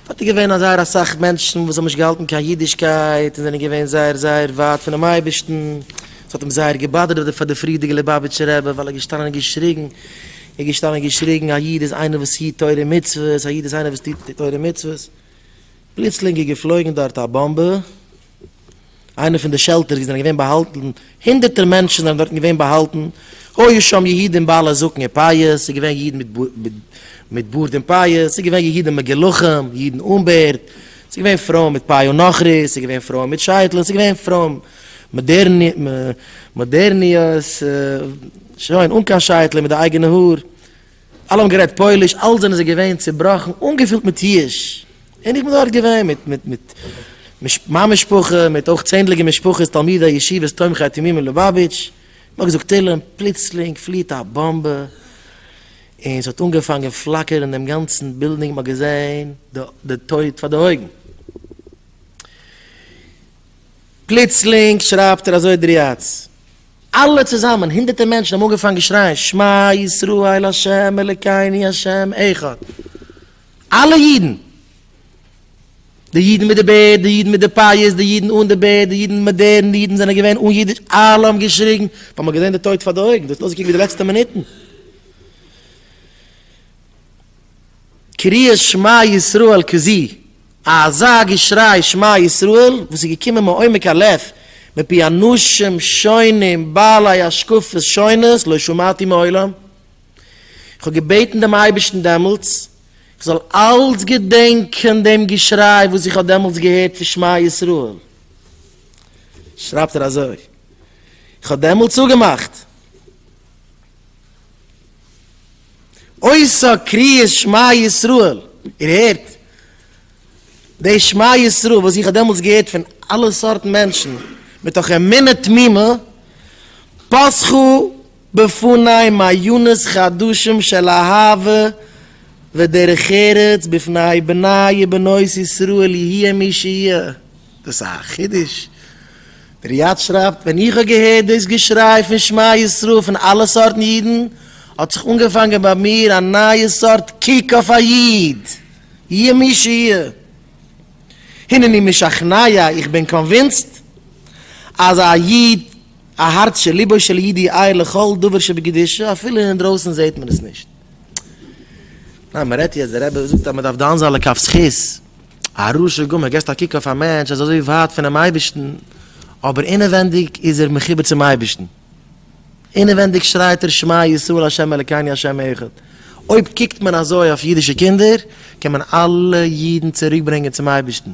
דארט איז געווען זייער אסאך מענטשן וואס האבן נישט געהאלטן קיין אידישקייט און זענען געווען זייער זייער ווייט פונעם אייבערשטן, עס האט אים זייער געבאדערט פאר די פריערדיגע ליובאוויטשער רבי ווייל ער איז געשטאנען און געשריגן, ער איז געשטאנען און געשריגן א איד איז איינער וואס היט תורה ומצוות, א איד איז איינער וואס טוט תורה ומצוות, פלוצלינג איז געפלויגן דארט א באמבע. איינע פון די shelters ווי זענען געווען באהאלטן, הונדערטער מענטשן זענען דארטן געווען באהאלטן, היו שם יהודים בעלי זקן ופאות, ס'איז געווען אידן מיט בארד און פאות, ס'איז געווען יהודים מגולחים, אידן אן בערד, ס'איז געווען פרויען מיט פאה נכרית, ס'איז געווען פרויען מיט שייטלען, ס'איז געווען פרויען מאדערניעס, שוין אן קיין שייטלען מיט די אייגענע האר. אלע האבן גערעדט פויליש, אלע זענען זיי געווען צובראכן, אנגעפילט מיט יאוש, און איך בין דארט געווען מיט מיט מיט מיין משפחה, מיט אויך צענדליגע משפחות תלמידי ישיבות תומכי תמימים ליובאוויטש, מען האט געזאגט תהלים, פלוצלינג פליעט א באמבע, און ס'האט אנגעפאנגען פלאקערן דעם גאנצן בילדינג, מען האט געזען די טויט פאר די אויגן. פלוצלינג שרייבט ער אזוי דער ריא"צ. אלע צוזאמען, הונדערטער מענטשן האבן אנגעפאנגען שרייען שמע ישראל ה' אלקינו ה' אחד. אלע אידן! די אידן מיט די בערד, די אידן מיט די פאות, די אידן אן די בערד, די אידן מאדערן, די אידן זענען געווען אן אידיש, אלע האבן געשריגן, ווייל מ'האט געזען די טויט פאר די אויגן, דאס האט אויסגעקוקט ווי די לעצטע מינוטן. קריאת שמע ישראל כזו, אזא געשריי שמע ישראל וואס איז געקומען מעומק הלב מפי אנשים שונים בעלי השקפות שונות לא שמעתי מעולם, איך האב געבעטן דעם אייבערשטן דעמאלטס איך זאל אלץ געדענקען דעם געשריי וואס איך האב דעמאלטס געהערט פון שמע ישראל, שרייבט ער אזוי, איך האב דעמאלטס אפגעמאכט. אותה קריאת שמע ישראל, איר הערט? די שמע ישראל וואס איך האב דעמאלטס געהערט פון אלע סארטן מענטשן מתוך אמונה תמימה, פתחה בפני מעיינות חדשים של אהבה ודרך ארץ בפני בני ובנות ישראל יהיה מי שיהיה. דאס איז א חידוש! דער ריא"צ שרייבט, ווען איך האב געהערט דאס געשריי פון שמע ישראל פון אלע סארטן אידן, האט זיך אנגעפאנגען ביי מיר א נייע סארט קוק אויף א איד, יהיה מי שיהיה. הנני משכנע, איך בין convinced, אז א איד, א הארץ שליבו של יהודי ער לכל דבר שבקדושה, אפילו אינדרויסן זעט מען עס נישט. ניין, מען רעדט יעצט, דער רבי זאגט אז מען דארף דן זיין לכף זכות. א רשע גמור, געסט א קוק אויף א מענטש, ער איז אזוי ווייט פונעם אייבערשטן, אבער אינעווענדיג איז ער מחובר צום אייבערשטן, אינעווענדיג שרייט ער שמע ישראל ה' אלקינו ה' אחד, אויב קוקט מען אזוי אויף אידישע קינדער, קען מען אלע אידן צוריקברענגען צום אייבערשטן.